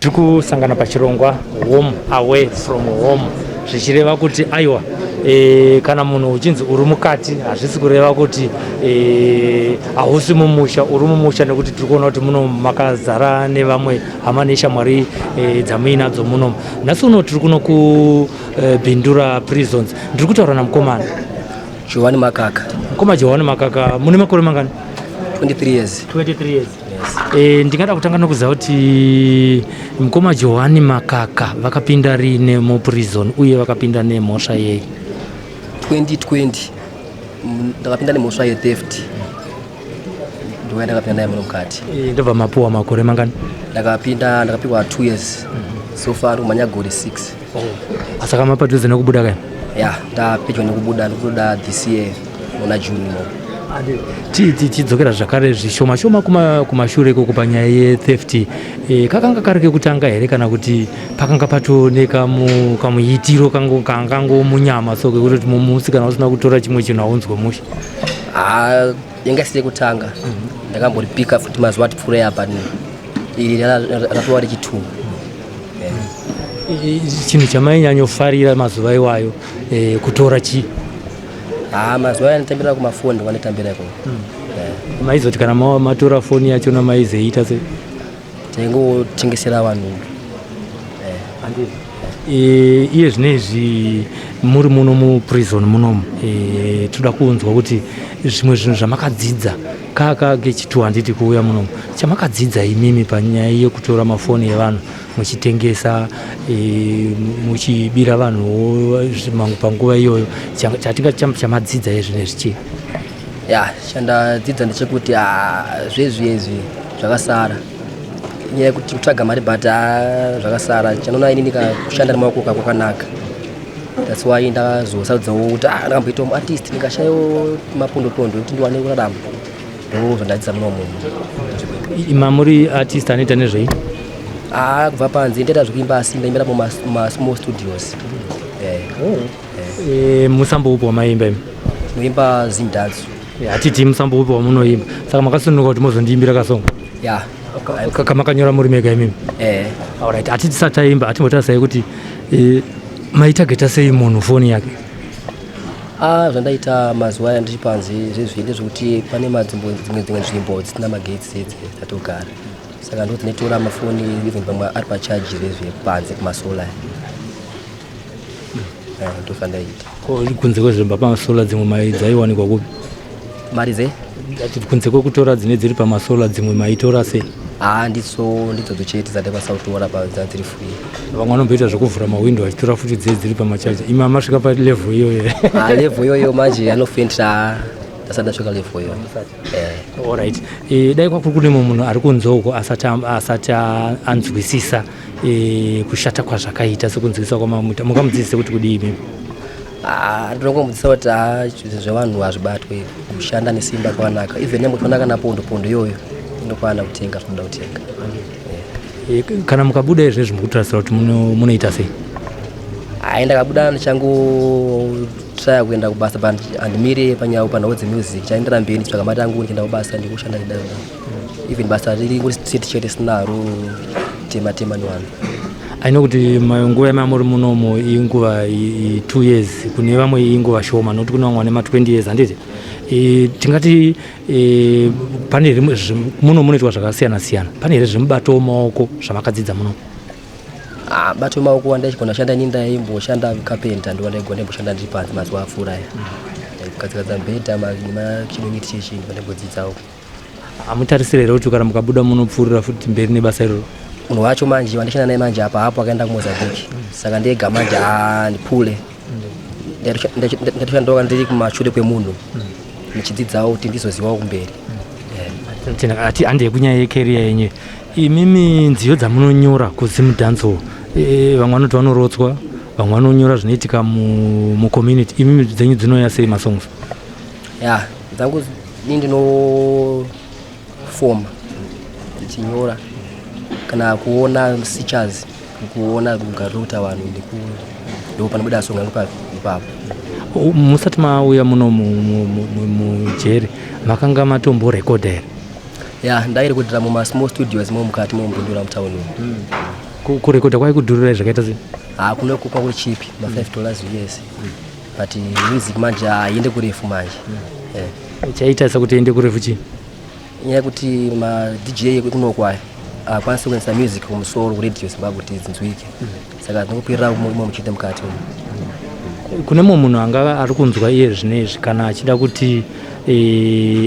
Tiri kusangana pachirongwa Home Away From Home, zvichireva kuti aiwa, kana munhu uchinzi uri mukati, hazvisi kureva kuti hausi mumusha. Uri mumusha, nekuti tiri kuona kuti muno makazara nevamwe hama neshamwari dzamuinadzo muno. Nhasi uno tiri kuno kuBindura Prisons. Ndiri kutaura namukomana Giovanni Makaka. Mukoma Giovanni Makaka, mune makore mangani? 23 years. 23 years. Ndingada kutanga nokuziva kuti mukoma Johani Makaka vakapinda riine muprison, uye vakapinda nemhosva yei? 2020. Ndakapinda nemhosva yetheft, ndouya ndakapinda naye muno mukati. Ndobva mapuwa makore mangani? Ndakapinda, ndakapiwa 2 years. So far ndikumhanya gore 6. Oh. Saka mapadhuze nekubuda kai? Ya, ndapedyo nekubuda, ndikubuda this year muna June mo. Tichidzokera zvakare zvishoma shoma kumashure ikoko panyaya yetheft, kakanga kari kekutanga here, kana kuti pakanga patone kamuitiro kangango munyama, so kekuti mumusi kana usina kutora chimwe chinhu haunzwe mushe? Ha, yanga isiri yekutanga. Ndakamboripika futi mazuva atipfuurei apa. Iri ratova rechi2. Chinhu chamainyanyofarira mazuva iwayo kutora chii? Ha, mazuva aya nditambira kumafoni, ndikanditambira ikoko. Maizoti kana matora foni yachona maizoita sei? Taingotengesera vanhu. Iye zvinezvi muri muno muprison munomu, toda kunzwa kuti zvimwe zvinhu zvamakadzidza kaka kechitu, handiti, kuuya munomu, chamakadzidza imimi panyaya yekutora mafoni evanhu muchitengesa, muchibira vanhu panguva iyoyo, chatingati chamadzidza iye zvinezvi chii? Ya, chandadzidza ndechekuti, ah, zvezvi izvi zvakasara, nyaya yekuti kutsvaga mari, but ah, zvakasara. Chanoona inini kushanda nemaoko kwakanaka. That's why ndakazosarudzawo kuti, ah, ndakamboitawo muartist, ndingashayiwo mapondo pondo ekuti ndiwane kurarama. Ndo zvandadzidza munomu. Mamuri artist anoita nezvei? Ah, kubva panze ndaita zvekuimba, asi ndaimbira mumasmall studios. Musambo upi wamaimba imi? Tinoimba Zimdancehall. Hatiti musambo upi wamunoimba. Saka makasununguka kuti mozondiimbira kasongo Ya. Kamakanyora muri mega imimi? Eh. Alright, hatiti tisati taimba, hatimbotarisai kuti maitageta sei munhu foni yake? Ah, zvandaita mazuva aya ndichi panze zvezvi ndezvekuti pane madzimbo, dzimwe nzvimbo dzisina magetsi dzedze dzatogara, saka ndo dzinotora mafoni, even pamwe ari pachaji zvezvi panze kumasolar. Ndo zvandaita. Ko kunze kwezvimba pamasolar, dzimwe mai dzaiwanikwa kupi? Mari dze? Ati kunze kwekutora dzine dziri pamasolar, dzimwe maitora sei? Ah, ndidzo ndidzodzo chete dzandaikwanisa kutora pa dziri free. Vamwe vanomboita zvekuvhura mahwindo vachitora futi dzee dziri pamachaja. Imi amasvika palevel iyoyo here? Ah, level iyoyo manje anofendera, ndasati ndasvika level iyoyo. Alright, dai kwakuri kune mumwe munhu ari kunze uko asati anzwisisa kushata kwazvakaita, sekunzwisisa kwamamuita, mungamudzidzise kuti kudii imimi? Ah, ndinongomudzidzisa kuti, ah, zvinhu zvevanhu hazvibatwe. Kushanda nesimba kwakanaka, even nyangwe uchiona kana pondo pondo iyoyo inokwana kutenga zvinoda kutenga. Kana mukabuda izvezvi, mukutarisira kuti munoita sei? Hai, ndakabuda ndichangotraya kuenda kubasa, but handimire panyaya panhau dzemusic. Chaendera mberi ndichitsvaga mari yangu, ndichienda kubasa, ndikushanda ndidaro. Even basa riri seti chete sinaro, tema tema nevanhu. Aino kuti nguva yamamuri munomo inguva 2 years, kune vamwe inguva shoma, nokuti kune vamwe vane ma20 years, handiti? Tingati pane rimwe muno munoitwa zvakasiyana siyana, pane here zvemubato wemaoko zvamakadzidza muno? Ah, bato wemaoko wandaichigona kushanda ini, ndaimboshanda carpenter. Ndo wandaigona, ndaimboshanda ndiri panze mazuva apfuura aya, kugadzikadza mibhedha nemachinoniti chechi, ndo ndaimbodzidzawo. Hamutarisire here kuti kana mukabuda munopfuurira futi mberi nebasa iroro? Munhu wacho manje wandishanda naye manje apa hapo, akaenda kuMozambique, saka ndega manje handipule. Ndatoshandoka ndiri kumashure kwemunhu ndichidzidzawo kuti ndizozivawo kumberi. Ati handei kunyaya yecareer yenyu. Imimi nziyo dzamunonyora kuZimdancehall, vamwe vanoti vanorotswa, vamwe vanonyora zvinoitika mucommunity. Imimi dzenyu dzinouya sei masongs? Ya, dzangu ini ndinofoma ndichinyora kana kuona searchers, kuona mugariro kuita vanhu, ndo panobuda song yangu ipapo. Musati mauya muno mujeri, makanga matomborekodha here? Ya, ndairekodhera mumasmall studios mo mukati momuBindura mutauni umu. Kurekodha kwaikudhurirai zvakaita sei? Ha, kuno kwakuri cheap, ma $5 US, but music manje haiende kurefu manje. Chaita sekuti ende kurefu chii? Inyaya yekuti maDJ ekunoku aya akwanisi kuendesa music kumusoro kuRadio Zimbabwe kuti dzinzwike, saka dzinongopirira imo muchete mukati umu. Kune mumwe munhu anga ari kunzwa iye zvinezvi, kana achida kuti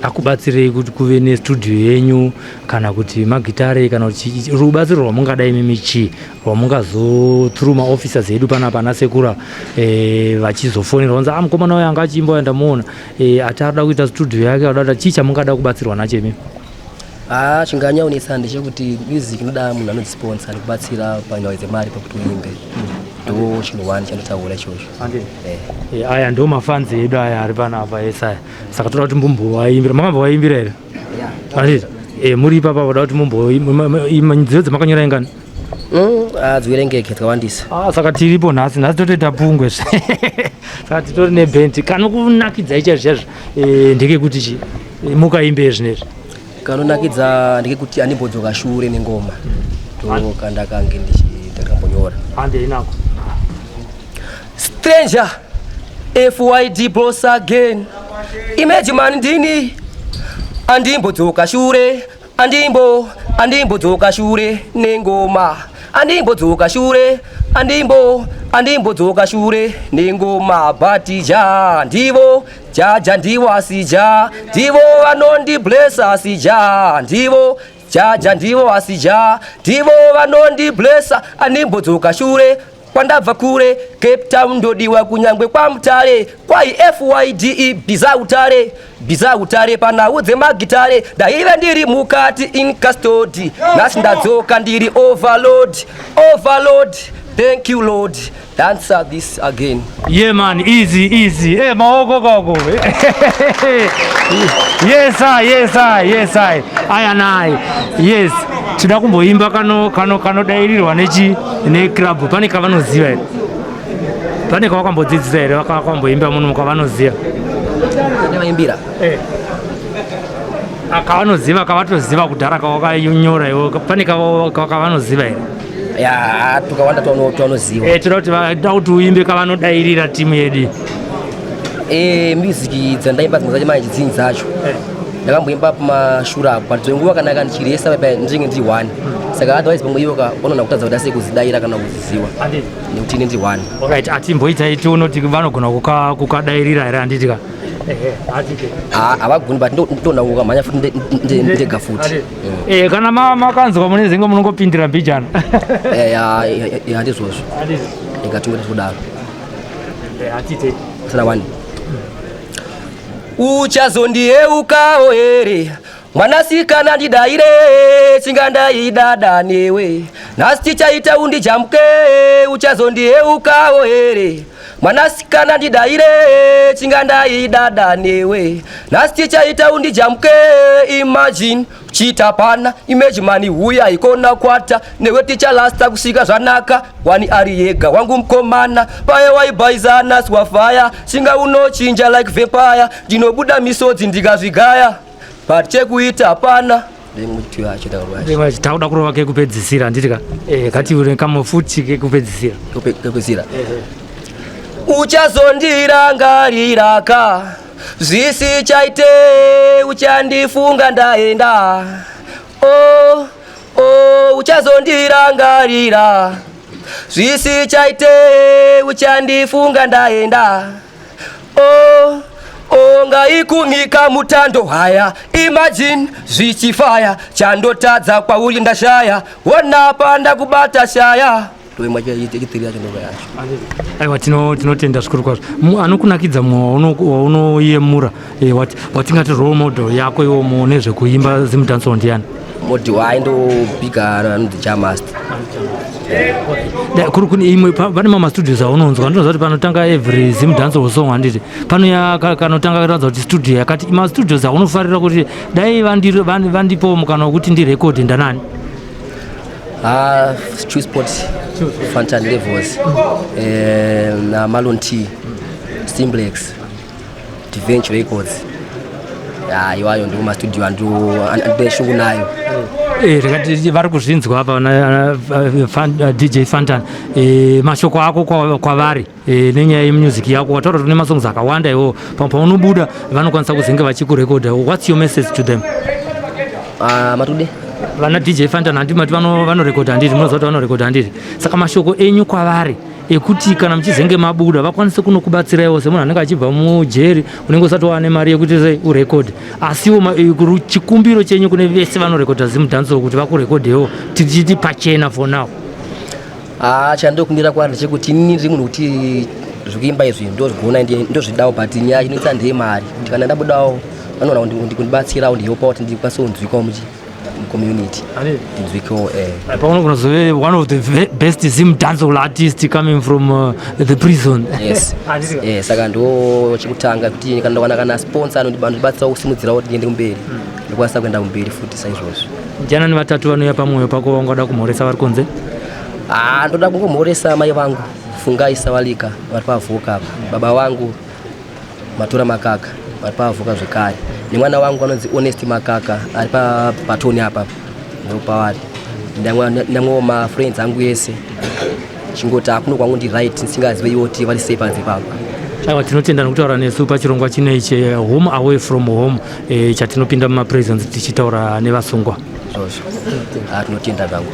akubatsirei kuti kuve nestudio yenyu, kana kuti magitare, kana kuti rubatsiro rwamungada imimi chii rwamungazo through maofficers edu panapa ana sekura vachizofonera vanzi, "Ah, mukomana uyo anga achiimba ndamuona, ati arida kuita studio yake, arida kuita chii?" Chamungada kubatsirwa nacho imimi? Ha, chinganyaonesa ndechekuti music inoda munhu anodzisponsor nekubatsira panyaya dzemari pakuti uimbe. Ndo chinhu one chandotaura ichocho. Aya ndo mafans edu aya ari panapa ese aya, saka toda kuti mumbovaimbira. Makambovaimbira here? Handiti muri ipapa voda kuti mumbo nziyo dzamakanyora ingani? Hadziverengeke, dzakawandisa. Ah, saka tiripo nhasi, nhasi totoita pungwe, saka titori nebhendi. Kanokunakidzai chaizvo chaizvo ndekekuti chi mukaimbe zvinezvi? Kanonakidza ndekekuti andimbodzoka shure nengoma, ndo kandakange ndakambonyora. Handei nako. Stranger FYD boss again, imagine man, ndini andimbodzoka shure, andimbodzoka shure nengoma, andimbodzoka shure, andimbodzoka shure nengoma, but Jah ndivo, Jah Jah ndivo, asi Jah ndivo vanondiblessa, asi Jah ndivo, Jah Jah ndivo, asi Jah ndivo vanondiblessa, andimbodzoka shure. Kwandabva kure, Cape Town ndodiwa, kunyangwe kwaMutare kwai FYDE bhiza utare, bhiza utare panhau dzemagitare. Ndaive ndiri mukati in custody, nhasi ndadzoka ndiri overload, overload. Thank you Lord, dancer this again. Yeah man, easy easy. Maoko koko. Yes I, yes I, yes I. Aya nai. Yes. Tinoda kumboimba kano kano kanodairirwa nechi neclub. Pane kavanoziva here? Pane kavakambodzidzisa here vakakamboimba muno kavanoziva? Ndavaimbira. Kavanoziva, kavatoziva kudhara, kawakanyora iwe. Pane kavanoziva here? Ya, tukawanda twanoziva. Toda kuti toda kuti uimbe kavanodairira timu yedu. Music dzandaimba dzimwe dzacho manje, dzinji dzacho ndakamboimba pamashure apo, but nguva kanaka ndichiresa papa ndinenge ndiri one, saka otherwise pamwe ivo ka vanogona kutadza kuda sei kuzidaira kana kuziziwa nekuti ine ndiri one. Alright, atimboitai tione kuti vanogona kukadairira here, handiti ka? Ehe, hatite. Havagoni, but ndoona kukamhanya futi ndega futi. Kana makanzwa mune zinge munongopindira mbijana. Ya ya, ndizvozvo, ndingatumira kudaro. Hatite. Sana one. Uchazondiyeukawo here mwanasikana? Ndidaire chingandaidada newe, nhasi tichaita undijamuke. Uchazondiyeukawo here mwanasikana? Ndidaire chingandaidada newe, nhasi tichaita undijamuke. Imagine chitapana, imagine mani, huya ikona kwata newe, tichalasta kusvika zvanaka. Wani ari yega wangu mukomana, paye waibhaizana swafaya, chinga unochinja like vampire, ndinobuda misodzi ndikazvigaya, but chekuita hapana. Ndemutiyo yacho takurwa. Takuda kurova kekupedzisira, handiti ka? Katiure kamufuti kekupedzisira. Kekupedzisira. Uchazondirangariraka zvisichaite, uchandifunga ndaenda. Oh, oh, uchazondirangarira zvisichaite, uchandifunga ndaenda. Oh, oh, ngaikumika mutando haya, imagine zvichifaya, chandotadza kwauri ndashaya, wona pandakubata shaya. Ndoimwe chitiri yacho, ndova yacho. Aiwa, tinotenda zvikuru kwazvo. Anokunakidza mumwe waunoyemura, watingati role model yako iwo mune zvekuimba Zimdancehall ndiani? Modi waindobhiga anonzi Jah Master. Kuri kune imwe pane mamwe mastudios aunonzwa, ndinoziva kuti panotanga every Zimdancehall song, handiti, panoya kanotanga karatidza kuti studio yakati. Mastudios aunofarira kuti dai vandipowo mukana wekuti ndirekodhe ndanani? Ah, Sport, Fantan Levels, na Malon T, Stimblex, Deventure Records. Ya, iwayo ndiwo mastudio andine shungu nayo. Rikati vari kuzvinzwa apa DJ Fantan, mashoko ako kwavari nenyaya yemusic yako. Wataura kuti une masongs akawanda iwo, paunobuda vanokwanisa kuzenge vachikurekodha. What's your message to them? Ah, matude. Vana DJ Fantan, handiti mati vanorekodha, handiti munoziva kuti vanorekodha, handiti? Saka mashoko enyu kwavari ekuti kana muchizenge mabuda vakwanise kunokubatsiraiwo semunhu anenge achibva mujeri, unenge usati wane mari yekuti sei urekodhe, asiwo chikumbiro chenyu kune vese vanorekodha Zimdancehall kuti vakurekodhewo, tichiti pachena for now. Ah, chandokumbira kwaari ndechekuti inini ndiri munhu kuti zvekuimba izvi ndozvigona, ndozvidawo, but nyaya inoitsa ndeyemari, kuti kana ndabudawo vanoona kundibatsirawo, ndiyopawo kuti ndikwanise kunzwikawo mucommunity, ndinzwikewo. Pamwe kunozove one of the best Zim dancehall artist coming from the prison. Yes. Handiti? Saka ndo chekutanga kuti kana ndawana kana sponsor anondibatsirawo kusimudzirawo kuti ndiende kumberi, ndikwanisa kuenda kumberi futi saizvozvo. Ndianani vatatu vanouya pamwoyo pako vangada kumhoresa vari kunze? Ah, ndoda kungomhoresa mai vangu, Fungai Savalika, vari pavhuka apa, baba vangu Matora Makaka vari pavhuka zvekare, nemwana wangu anonzi Honest Makaka ari patoni apa, ndopavari. Ndamwewo mafriends angu ese, chingoti akuno kwangu ndi right, ndisingazive iwo kuti vari sei panze ipapo. Aiwa, tinotenda nekutaura nesu pachirongwa chino che Home Away from Home, chatinopinda mumaprisons tichitaura nevasungwa. Zvozvo, ah, tinotenda zvangu.